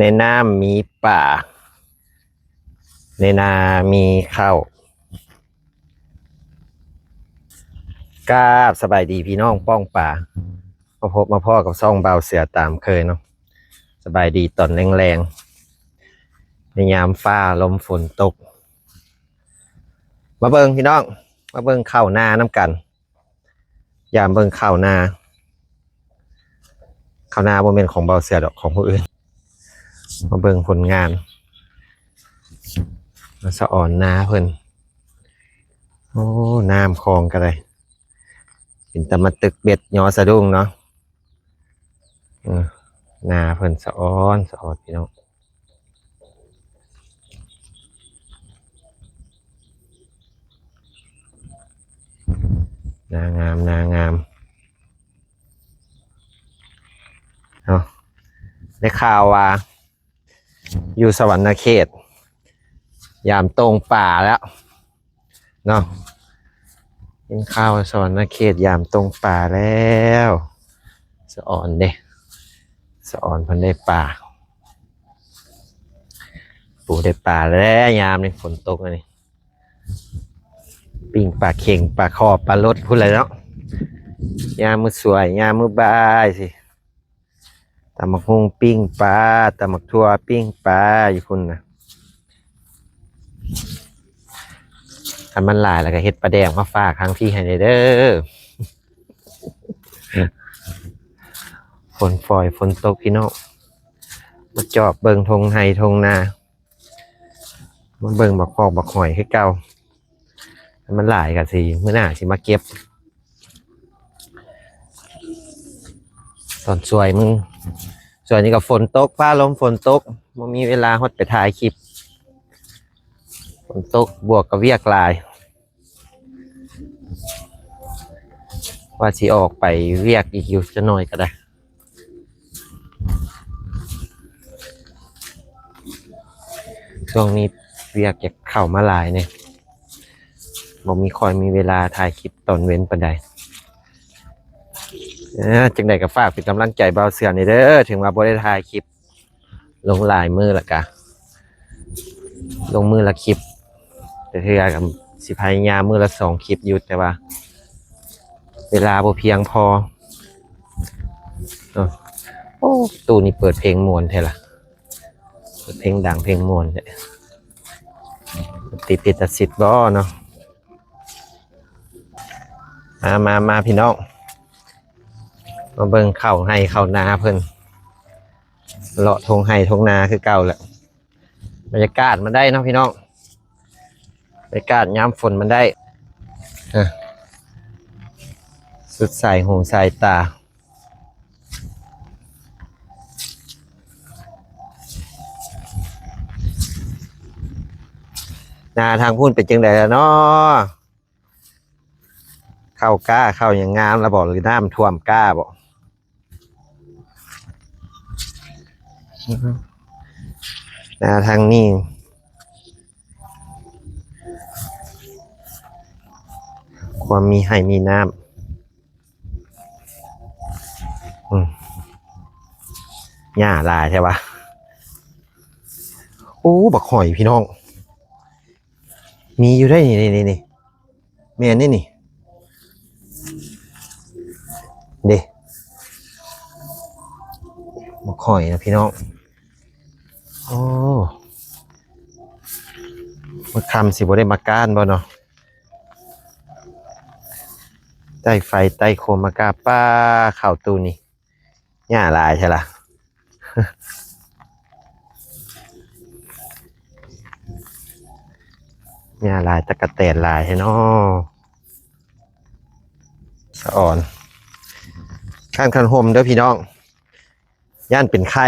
ໃນນ້ຳມີປາ ໃນນາມີເຂົ້າ. ກາບສະບາຍດີພີ່ນ້ອງປ້ອງປາ ມາພົບມາພໍ້ກັບຊ່ອງບ່າວເສືອຕາມເຄີຍເນາະ. ສະບາຍດີຕອນແລງໆ ໃນຍາມຟ້າລົມຝົນຕົກ. ມາເບິ່ງພີ່ນ້ອງ ມາເບິ່ງເຂົ້ານານຳກັນ. ຢາມເບິ່ງເຂົ້ານາ ເຂົ້ານາບໍ່ແມ່ນຂອງບ່າວເສືອດອກ ຂອງຜູ້ອື່ນ. ມາເບິ່ງຜົນງານ ມາສະອອນນາເພິ່ນ. ໂອ້ ນ້ຳຄອງກໍໄດ້ ເປັນຕາມາຕຶກເບັດຍໍສະດຸ້ງເນາະ. ເອີ ນາເພິ່ນສະອອນ ສະອອນພີ່ນ້ອງ. ນາງາມ ນາງາມເນາະ. ໄດ້ຂ່າວວ່າຢູ່ສະຫວັນນະເຂດ ຍາມຕົງປາແລ້ວ ເນາະ. ເຫັນຂ່າວສະຫວັນນະເຂດຍາມຕົງປາແລ້ວ. ສະອອນເດ້ ສະອອນເພິ່ນໄດ້ປາ ປູໄດ້ປາແລ້ວ. ຍາມນີ້ຝົນຕົກອັນນີ້ ປີ້ງປາເຂັງ ປາຄໍ່ ປາລົດພຸ້ນແຫຼະເນາະ. ຍາມມື້ສວຍ ຍາມມື້ບ່າຍຊິ ຕຳບັກຫຸ່ງປີ້ງປາ ຕຳບັກຖົ່ວປີ້ງປາຢູ່ພຸ້ນນະ. ຄັນມັນຫຼາຍແລ້ວກໍເຮັດປາແດກມາຝາກທາງພີ້ໃຫ້ແດ່ເດີ. ຝົນຝອຍຝົນຕົກພີ່ນ້ອງ ມາຈອບເບິ່ງທົ່ງໄຮ່ທົ່ງນາ ມາເບິ່ງບັກຮອກບັກຫອຍຄືເກົ່າ. ມັນຫຼາຍກໍຊິ ມື້ໜ້າຊິມາເກັບ ຕອນຊ່ວຍມື້. ຊ່ວງນີ້ກໍຝົນຕົກ ຟ້າລົມຝົນຕົກ ບໍ່ມີເວລາຮອດໄປຖ່າຍຄລິບ. ຝົນຕົກບວກກັບວຽກຫຼາຍ ວ່າຊິອອກໄປວຽກອີກຢູ່ຈັກໜ້ອຍກໍໄດ້. ຊ່ວງນີ້ວຽກຢາກເຂົ້າມາຫຼາຍແດ່ ບໍ່ມີ ຄ່ອຍມີເວລາຖ່າຍຄລິບຕອນເວັນປານໃດ. ເອີ ຈັ່ງໃດກໍຝາກເປັນກຳລັງໃຈບ່າວເສືອແດ່ເດີ ເຖິງວ່າບໍ່ໄດ້ຖ່າຍຄລິບລົງຫຼາຍມື້ແລ້ວກະ ລົງມື້ລະຄລິບ ແຕ່ເທື່ອກໍຊິພະຍາຍາມມື້ລະສອງຄລິບຢູ່ ແຕ່ວ່າເວລາບໍ່ພຽງພໍເນາະ. ໂອ້ ຕູ້ນີ້ເປີດເພງມ່ວນແທ້ລະ ເປີດເພງດັງເພງມ່ວນແທ້ ຕິດລິຂະສິດບໍ່ເນາະ. ມາ ມາ ມາ ພີ່ນ້ອງ ມາເບິ່ງເຂົ້າໄຮ່ເຂົ້ານາເພິ່ນ ເລາະທົ່ງໄຮ່ທົ່ງນາຄືເກົ່າແຫຼະ. ບັນຍາກາດມັນໄດ້ເນາະພີ່ນ້ອງ ບັນຍາກາດຍາມຝົນມັນໄດ້ ເອີ ສຸດສາຍຫູສາຍຕາ. ນາທາງພຸ້ນເປັນຈັ່ງໃດລະເນາະ? ເຂົ້າກ້າເຂົ້າຫຍັງງາມລະບໍ ຫຼືນ້ຳຖ້ວມກ້າບໍ? ນາທາງນີ້ ຄວາມມີໄຮ່ມີນ້ຳ. ອືມ ຫຍ້າຫຼາຍແທ້ວະ. ໂອ້ ບັກຫອຍພີ່ນ້ອງ ມີຢູ່ໄດ໋ນີ້ ນີ້ ນີ້ ນີ້ ແມ່ນນີ້ ນີ້ເດ້ ບັກຫອຍນະພີ່ນ້ອງ. ໂອ້ ມື້ຄ່ຳຊິບໍ່ໄດ້ມາກ້ານບໍ່ເນາະ? ໃຕ້ໄຟໃຕ້ໂຄມອາກາດ ປ້າ ເຂົ້າຕູ້ນີ້ ຫຍ້າຫຼາຍແທ້ລະ ຫຍ້າຫຼາຍ ຕະກະແຕນຫຼາຍແທ້ເນາະ. ສະອອນ ຂ້າງຄັນຮົ່ມເດີພີ່ນ້ອງ ຢ້ານເປັນໄຂ້.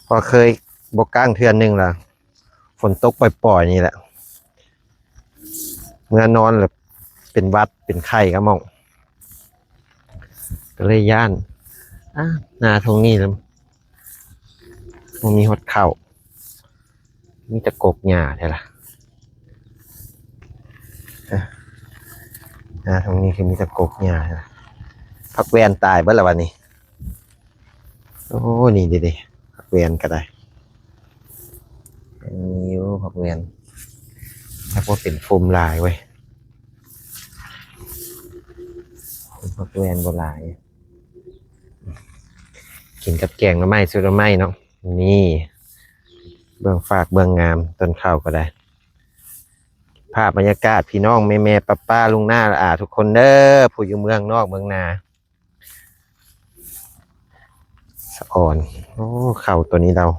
ເພາະເຄີຍບໍ່ກ້າງເທື່ອໜຶ່ງລະ ຝົນຕົກປ່ອຍໆນີ້ແຫຼະ ເມື່ອນອນລະເປັນຫວັດເປັນໄຂ້ກະໝ່ອງ ກະເລີຍຢ້ານ. ອາ ນາທົ່ງນີ້ລະ ບໍ່ມີຮອດເຂົ້າ ມີແຕ່ກົກຫຍ້າແທ້ລະ. ນາທົ່ງນີ້ຄືມີແຕ່ກົກຫຍ້າແທ້ລະ. ຜັກແວ່ນຕາຍເບິດລະບາດນີ້. ໂອ້ ນີ້ເດ້ ເດ້ ແວ່ນກໍໄດ້ ມີຢູ່ຜັກແວ່ນ ຫາກວ່າເປັນຟຸມຫຼາຍເວີຍ ຜັກແວ່ນບໍ່ຫຼາຍ ກິນກັບແກງໜໍ່ໄມ້ ຊຸບໜໍ່ໄມ້ເນາະ. ນີ້ ເບິ່ງຟາກເບິ່ງງາມ ຕົ້ນເຂົ້າກໍໄດ້. ພາບບັນຍາກາດພີ່ນ້ອງແມ່ໆ ປ້າໆ ລຸງນ້າອາທຸກຄົນເດີ ຜູ້ຢູ່ເມືອງນອກເມືອງນາ. ສະອອນ ໂອ້ ເຂົ້າຕົວນີ້ລາວ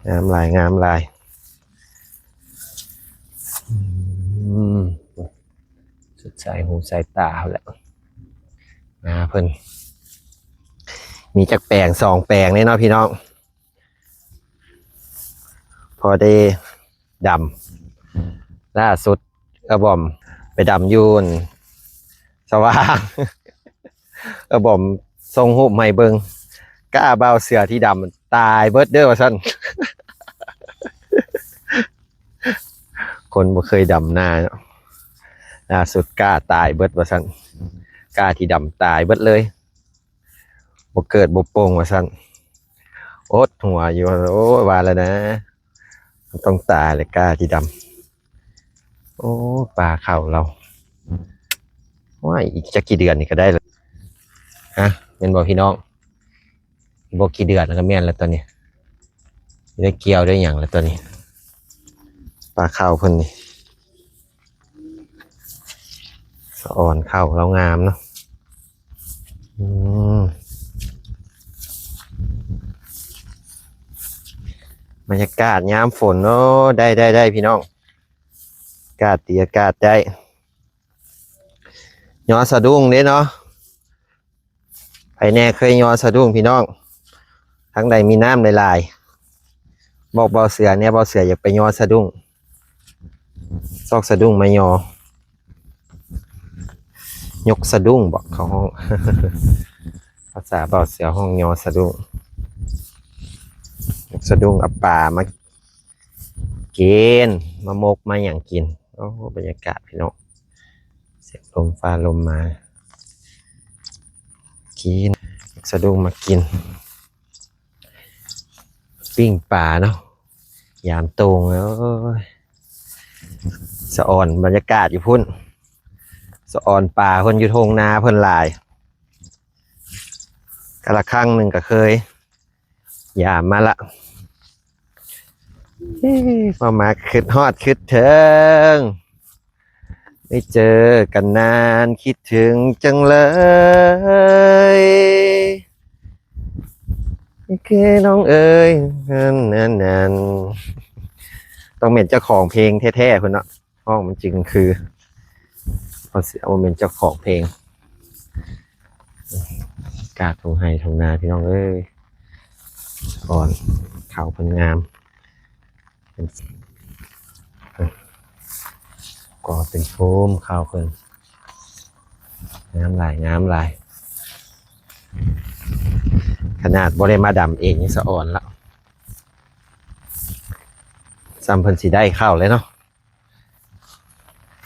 ງາມຫຼາຍ ງາມຫຼາຍ ອືມ ສຸດສາຍຫູສາຍຕາເຮົາແຫຼະ ນາເພິ່ນ ມີຈັກແປງ ສອງແປງເດ້ເນາະພີ່ນ້ອງ ພໍໄດ້ດຳ. ລ່າສຸດ ອາບອມໄປດຳຢູ່ ອັ່ນ ສະຫວ່າງ ອາບອມສົ່ງຮູບມາໃຫ້ເບິ່ງ ກ້າບ່າວເສືອທີ່ດຳຕາຍເບິດເດີວ່າຊັ້ນ ຄົນບໍ່ເຄີຍດຳນາເນາະ ລ່າສຸດກ້າຕາຍເບິດວ່າຊັ້ນ ກ້າທີ່ດຳຕາຍເບິດເລີຍ ບໍ່ເກີດບໍ່ປົ່ງວ່າຊັ້ນ ອົດຫົວຢູ່ ໂອ້ຍ ວ່າແລ້ວນະ ມັນຕ້ອງຕາຍແຫຼະກ້າທີ່ດຳ. ໂອ້ ປາເຂົ້າລາວ ໂອ້ຍ ອີກຈັກກີ່ເດືອນນີ້ກໍໄດ້ແລ້ວ ຮະ ແມ່ນບໍ່ພີ່ນ້ອງ? ບໍ່ກີ່ເດືອນກໍແມ່ນແລ້ວຕອນນີ້ ໄດ້ກ່ຽວໄດ້ຫຍັງແລ້ວຕອນນີ້ ປາເຂົ້າເພິ່ນນີ້. ສະອອນເຂົ້າລາວງາມເນາະ ອືມ ບັນຍາກາດຍາມຝົນເນາະ ໄດ້ ໄດ້ ໄດ້ພີ່ນ້ອງ ອາກາດດີ ອາກາດໄດ້ ຍໍສະດຸ້ງເດ້ເນາະ. ໃຜແດ່ເຄີຍຍໍສະດຸ້ງພີ່ນ້ອງ? ທາງໃດມີນ້ຳຫຼາຍໆ ບອກບ່າວເສືອແດ່ ບ່າວເສືອຢາກໄປຍໍສະດຸ້ງ ຊອກສະດຸ້ງມາຍໍ ຍົກສະດຸ້ງເບາະເຂົາຮ້ອງ ພາສາບ່າວເສືອຮ້ອງຍໍສະດຸ້ງ ຍົກສະດຸ້ງເອົາປາມາ ກິນ ມາໝົກມາຫຍັງກິນ. ໂອ້ ບັນຍາກາດພີ່ນ້ອງ ສຽງລົມຟ້າລົມມາ ກິນ ສະດຸ້ງມາກິນ ປີ້ງປາເນາະ ຍາມໂຕ່ງ. ໂອ້ຍ ສະອອນບັນຍາກາດຢູ່ພຸ້ນ ສະອອນປາເພິ່ນຢູ່ທົ່ງນາເພິ່ນຫຼາຍ ກາລະຄັ້ງໜຶ່ງກໍເຄີຍ ຢາມມາລະ ເອີ ພໍມາຄຶດຮອດຄຶດເຖິງ ໄດ້ເຈີກັນນານຄິດເຖິງຈັງເລີຍ ຄືນ້ອງເອີຍ ນັ້ນໆ ຕ້ອງແມ່ນເຈົ້າຂອງເພງແທ້ໆ ພຸ້ນເນາະ. ຮ້ອງມັນຈຶ່ງຄື ເພາະເສືອບໍ່ແມ່ນເຈົ້າຂອງເພງ. ອາກາດທົ່ງໄຮ່ທົ່ງນາພີ່ນ້ອງເອີຍ ອ່ອນ ເຂົ້າເພິ່ນງາມ ກໍເປັນໂຟມເຂົ້າເພິ່ນ ງາມຫຼາຍ ງາມຫຼາຍ ຂະໜາດບໍ່ໄດ້ມາດຳເອງຍັງສະອອນລະ ສ່ຳເພິ່ນຊິໄດ້ເຂົ້າແລ້ວເນາະ.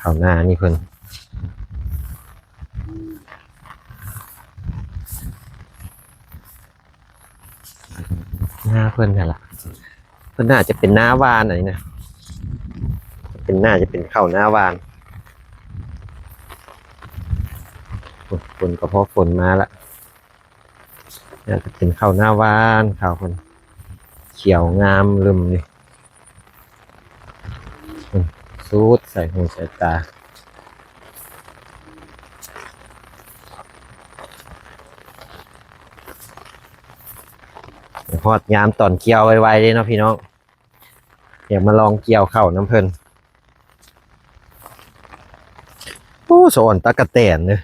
ເຂົ້ານານີ້ເພິ່ນ ນາເພິ່ນຫັ້ນລະ ເພິ່ນໜ້າຈະເປັນນາຫວ່ານອັນນີ້ນະ ເປັນ ໜ້າຈະເປັນເຂົ້ານາຫວ່ານ. ໂອ້ ຝົນກໍພໍຝົນມາລະ. ໜ້າຈະເປັນເຂົ້ານາຫວ່ານ ເຂົ້າເພິ່ນຂຽວງາມລຶ້ມຢູ່ ສຸດໃສ່ຫູໃສ່ຕາ. ຮອດຍາມຕອນກ່ຽວໄວໆເດ້ເນາະພີ່ນ້ອງ ຢາກມາລອງກ່ຽວເຂົ້ານຳເພິ່ນ. ໂອ້ ສະອອນຕັກກະແຕນເດີ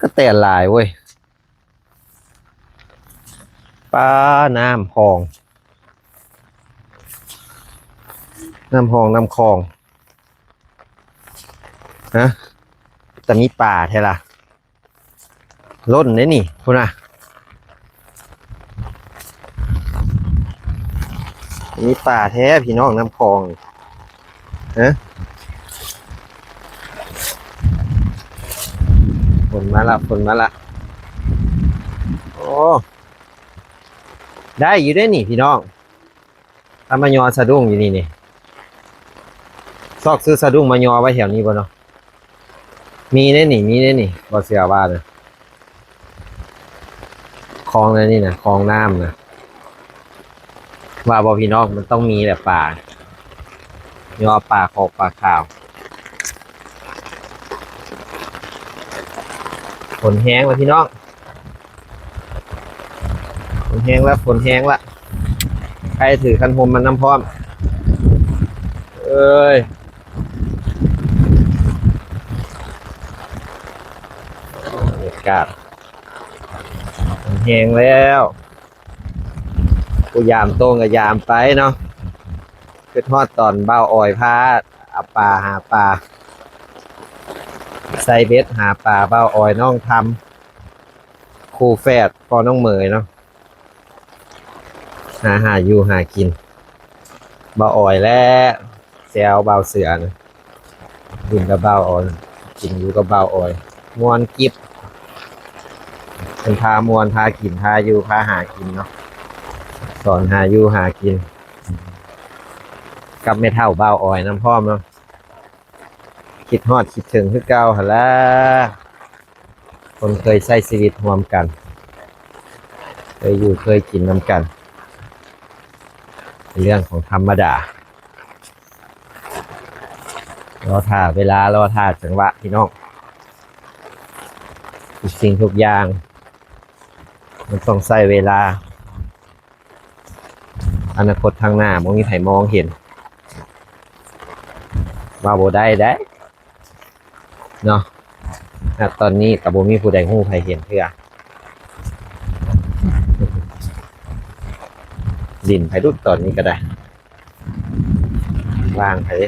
ກະແຕນຫຼາຍເວີຍ. ປາ ນ້ຳຂອງ ນ້ຳຫ້ອງນ້ຳຂອງ ຮະ ແຕ່ມີປາແທ້ລະ ລົ້ນເດ້ນີ້ ພຸ້ນນະ. ມີປາແທ້ພີ່ນ້ອງ ນ້ຳຂອງ ຮະ ຝົນມາລະ ຝົນມາລະ. ໂອ້ ໄດ້ຢູ່ເດ້ນີ້ພີ່ນ້ອງ ຖ້າມາຍໍສະດຸ້ງຢູ່ນີ້ນີ້ ຊອກຊື້ສະດຸ້ງມາຍໍໄວ້ແຖວນີ້ບໍ່ເນາະ? ມີເດ້ນີ້ ມີເດ້ນີ້ ບໍ່ເຊື່ອວ່ານະ ຄອງໃນນີ້ນະ ຄອງນ້ຳນະ ວ່າບໍ່ພີ່ນ້ອງ? ມັນຕ້ອງມີແຫຼະປາ ຍໍປາຂອກປາຂາວ. ຝົນແຮງແລ້ວພີ່ນ້ອງ ຝົນແຮງແລ້ວ ຝົນແຮງແລ້ວ ໃຜຖືຄັນຮົ່ມມານຳພ້ອມ ເອີຍ ບັນຍາກາດ ແຮງແລ້ວ ຜູ້ຢາມໂຕ່ງກໍຢາມໄປເນາະ ຄິດຮອດຕອນບ່າວອອຍພາເອົາປາຫາປາ ໃສ່ເບັດຫາປາ ບ່າວອອຍ ນ້ອງທຳ ຄູ່ແຝດພໍ່ນ້ອງເໝີຍເນາະ. ຫາ ຫາຢູ່ຫາກິນ ບ່າວອອຍ ແລະ ແຊວບ່າວເສືອນະ ຫຼິ້ນກັບບ່າວອອຍ ກິນຢູ່ກັບບ່າວອອຍ ມ່ວນກິບ ເພິ່ນພາມ່ວນ ພາກິນ ພາຢູ່ ພາຫາກິນເນາະ ສອນຫາຢູ່ຫາກິນ ກັບແມ່ເຖົ້າບ່າວອອຍນຳພ້ອມເນາະ. ຄິດຮອດຄິດເຖິງຄືເກົ່າຫັ້ນລະ ຄົນເຄີຍໃຊ້ຊີວິດຮ່ວມກັນ ເຄີຍຢູ່ເຄີຍກິນນຳກັນ ເປັນເລື່ອງຂອງທຳມະດາ ລໍຖ້າເວລາ ລໍຖ້າຈັງຫວະພີ່ນ້ອງ ທຸກສິ່ງທຸກຢ່າງມັນຕ້ອງໃຊ້ເວລາ. ອະນາຄົດທາງໜ້າບໍ່ມີໃຜມອງເຫັນ ເວົ້າບໍ່ໄດ້ເດ້ເນາະ ນະຕອນນີ້ກໍບໍ່ມີຜູ້ໃດຮູ້ໃຜເຫັນເທື່ອ ດິນໃຜດຸດຕອນນີ້ກໍໄດ້ ວ່າງໃຜເດ້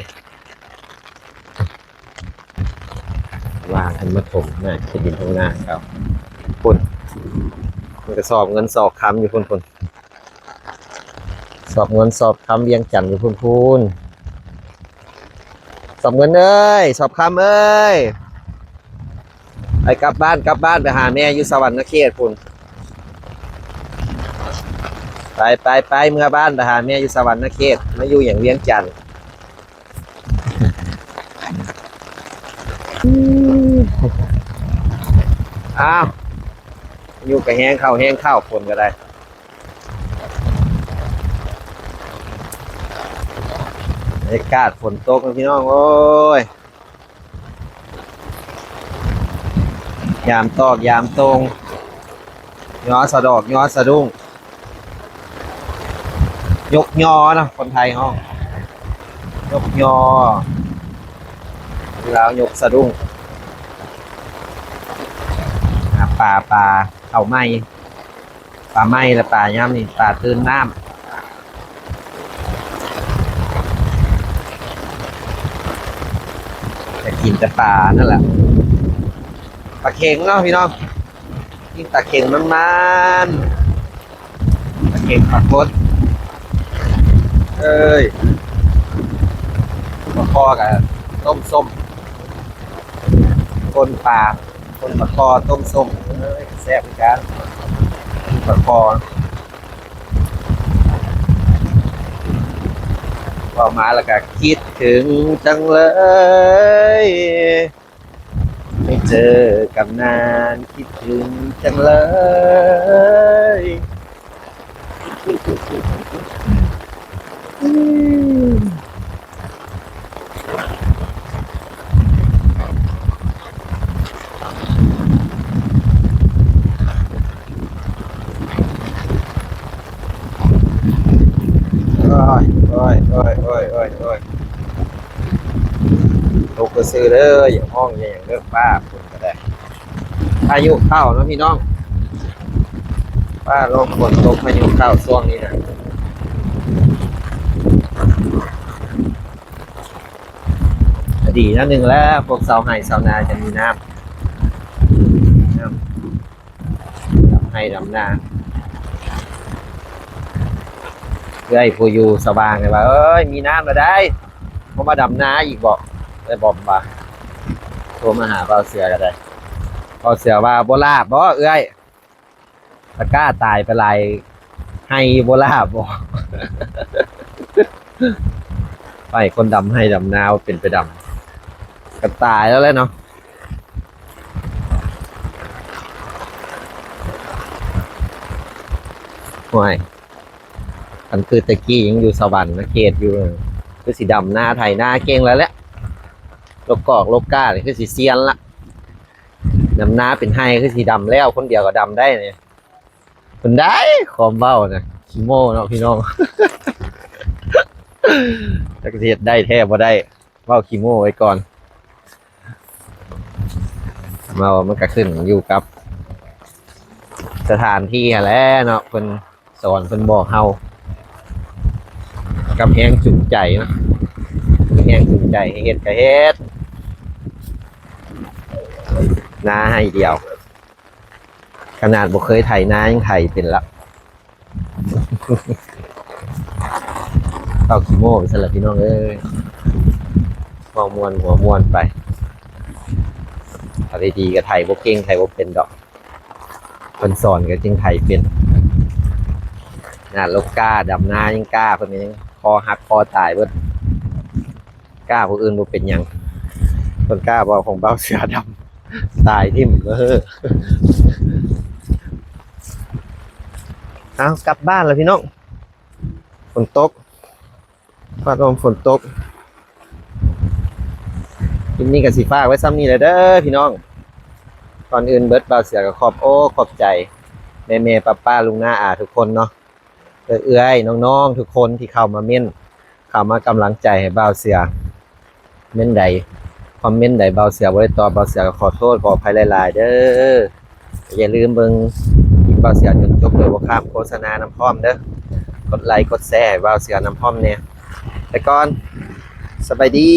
ວ່າງ ອັນມາຖົມໜ້າທີ່ດິນທົ່ງນາເຂົາພຸ້ນ ມັນກໍສອບເງິນສອບຄຳຢູ່ພຸ້ນ ພຸ້ນ ສອບເງິນສອບຄຳວຽງຈັນຢູ່ພຸ້ນ ພຸ້ນ ສອບເງິນເອີຍ ສອບຄຳເອີຍ ໄປກັບບ້ານ ກັບບ້ານ ໄປຫາແມ່ຢູ່ສະຫວັນນະເຂດພຸ້ນ ໄປ ໄປ ໄປ ເມືອບ້ານ ໄປຫາແມ່ຢູ່ສະຫວັນນະເຂດ ມາຢູ່ຫຍັງວຽງຈັນ. ອ້າວ ຍຸກະແຮງເຂົ້າ ແຮງເຂົ້າ ຝົນກໍໄດ້ ບັນຍາກາດຝົນຕົກເນາະພີ່ນ້ອງເອີຍ ຍາມຕອກຍາມໂຕ່ງ ຍໍສະດອກ ຍໍສະດຸ້ງ ຍົກຍໍເນາະ ຄົນໄທເຮົາ ຍົກຍໍ ລາວຍົກສະດຸ້ງ ຫາປາ ປາເຂົ້າໃໝ່ ປາໃໝ່ ແລະ ປາຍາມນີ້ ປາຕື່ນນ້ຳ ຈະກິນແຕ່ປານັ້ນແຫຼະ ປາເຂັງເນາະພີ່ນ້ອງ ກິນປາເຂັງມັນໆ ປາເຂັງປາກົດ ເອີຍ ປາຄໍ່ກະຕົ້ມສົ້ມ ປົ່ນປາ ປົ່ນປາຄໍ່ຕົ້ມສົ້ມ ເອີຍ ແຊບຄືກັນ ປາຄໍ່ ເວົ້າມາແລ້ວກະຄິດເຖິງຈັງເລີຍ ໄດ້ເຈີກັນນານ ຄິດເຖິງຈັງເລີຍ. ໂອ້ຍ ໂອ້ຍ ໂອ້ຍ ໂອ້ຍ ໂອ້ຍ ໂອ້ຍ ຕົກຊື່ໆເດີ ຢ່າຮ້ອງຢ່າຫຍັງເດີ ຟ້າຝົນກໍໄດ້ ພາຍຸເຂົ້າເນາະພີ່ນ້ອງ ຟ້າລົມຝົນຕົກ ພາຍຸເຂົ້າຊ່ວງນີ້ນະ ກໍດີແນວໜຶ່ງແລ້ວ ພວກຊາວໄຮ່ຊາວນາຈະມີນ້ຳ ນ້ຳ ດຳໄຮ່ດຳນາ ເອື້ອຍຜູ້ຢູ່ສະຫວ່າງນີ້ວ່າ ເອີຍ ມີນ້ຳແລ້ວໃດ໋ ບໍ່ມາດຳນາອີກບໍ? ເອື້ອຍບອມວ່າ ໂທມາຫາບ່າວເສືອກໍໄດ້ ບ່າວເສືອວ່າ ບໍ່ລາບບໍເອື້ອຍ? ຕະກ້າຕາຍໄປຫຼາຍ ໄຮ່ບໍ່ລາບບໍ່? ໄປຄົນດຳໄຮ່ດຳນາ ເປັນໄປດຳ ກໍຕາຍແລ້ວແຫຼະເນາະ. ໂອ້ຍ ຄັນຄືແຕ່ກີ້ຍັງຢູ່ສະຫວັນນະເຂດຢູ່ ຄືຊິດຳນາໄຖນາເກັ່ງແລ້ວແຫຼະ. ລົກກອກລົກກ້ານີ້ຄືຊິຊຽນລະ ດຳນາເປັນໄຮ່ຄືຊິດຳແລ້ວ ຄົນດຽວກໍດຳໄດ້ນີ້. ເພິ່ນໄດ້ຄວາມເວົ້ານະ ຂີ້ໂມ້ເນາະພີ່ນ້ອງ ຈັກຊິເຮັດໄດ້ແທ້ບໍ່ໄດ້ ເວົ້າຂີ້ໂມ້ໄວ້ກ່ອນ. ເວົ້າມັນກໍຂຶ້ນຢູ່ກັບສະຖານທີ່ຫັ້ນແຫຼະເນາະ ເພິ່ນສອນເພິ່ນບອກເຮົາ ກັບແຮງຈູງໃຈເນາະ ມີແຮງຈູງໃຈໃຫ້ເຮັດກໍເຮັດ ນາໄຮ່ດຽວ ຂະໜາດບໍ່ເຄີຍໄຖນາຍັງໄຖເປັນລະ. ເວົ້າຂີ້ໂມ້ໄປຊັ້ນລະພີ່ນ້ອງເອີຍ ເວົ້າມ່ວນຫົວມ່ວນໄປ. ຖ້າໄດ້ດີກໍໄຖບໍ່ເກັ່ງ ໄຖບໍ່ເປັນດອກ ເພິ່ນສອນກໍຈຶ່ງໄຖເປັນ. ຂະໜາດລົກກ້າດຳນາຍັງກ້າ ເພິ່ນກໍຍັງຄໍຫັກຄໍຕາຍເບິດ. ກ້າຜູ້ອື່ນບໍ່ເປັນຫຍັງ ເພິ່ນກ້າບໍ່ ຂອງບ່າວເສືອດຳຕາຍຖິ້ມເດີ. ເອົາ ກັບບ້ານລະພີ່ນ້ອງ ຝົນຕົກ ຟ້າຮ້ອງຝົນຕົກ. ຄລິບນີ້ກໍຊິຝາກໄວ້ຊ່ຳນີ້ແຫຼະເດີພີ່ນ້ອງ. ກ່ອນອື່ນເບິດ ບ່າວເສືອກໍຂອບອົກຂອບໃຈແມ່ໆ ປ້າໆ ລຸງນ້າອາທຸກຄົນເນາະ ເອື້ອຍໆ ນ້ອງໆ ທຸກຄົນທີ່ເຂົ້າມາເມັ້ນ ເຂົ້າມາກຳລັງໃຈໃຫ້ບ່າວເສືອ. ເມັ້ນໃດ ຄອມເມັນໃດບ່າວເສືອບໍ່ໄດ້ຕອບ ບ່າວເສືອກໍຂໍໂທດຂໍອະໄພຫຼາຍໆເດີ. ຢ່າລືມເບິ່ງຄລິບບ່າວເສືອຈົນຈົບໂດຍບໍ່ຂ້າມໂຄສະນານຳພ້ອມເດີ. ກົດໄລກົດແຊໃຫ້ບ່າວເສືອນຳພ້ອມແດ່. ໄປກ່ອນ ສະບາຍດີ.